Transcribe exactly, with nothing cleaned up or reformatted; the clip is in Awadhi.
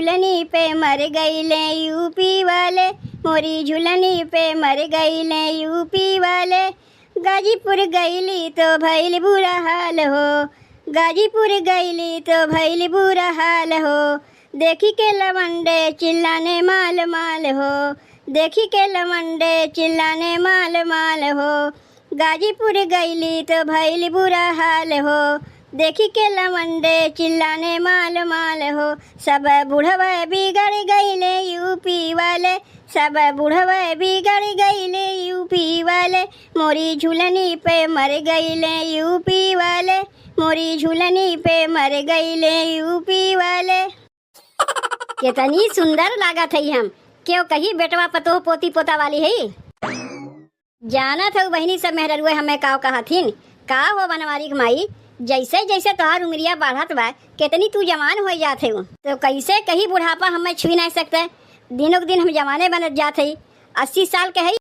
झुलनी पे मर गईले यूपी वाले, मोरी झुलनी पे मर गईले यूपी वाले। गाजीपुर गईली तो भइल बुरा हाल हो, गाजीपुर गईली तो भइल बुरा हाल हो। देखी के लवंडे चिल्लाने माल माल हो, देखी के लवंडे चिल्लाने माल माल हो। गाजीपुर गईली तो भइल बुरा हाल हो, देखी के लवंडे चिल्लाने माल माल हो। सब बुढ़वा बिगड़ गईले यूपी वाले, सब बुढ़वा बिगड़ गईले यूपी वाले। मोरी झुलनी पे मर गईले यूपी वाले, मोरी झुलनी पे मर गईले यूपी वाले। कितनी सुंदर लागत है हम, क्यों कही बेटवा पतोह पोती पोता वाली है। जानत हउ बहिनी सब मेहररुए हमें काव कहथिन, का हो बनवारी के माई, जैसे जैसे तोहार उमरिया बढ़त बा, कितनी तू जवान हो जात हउ। तो कैसे कही बुढ़ापा हमें छुई नहीं सकते, दिनों के दिन हम जवाने बनत जात हई। अस्सी साल के हई,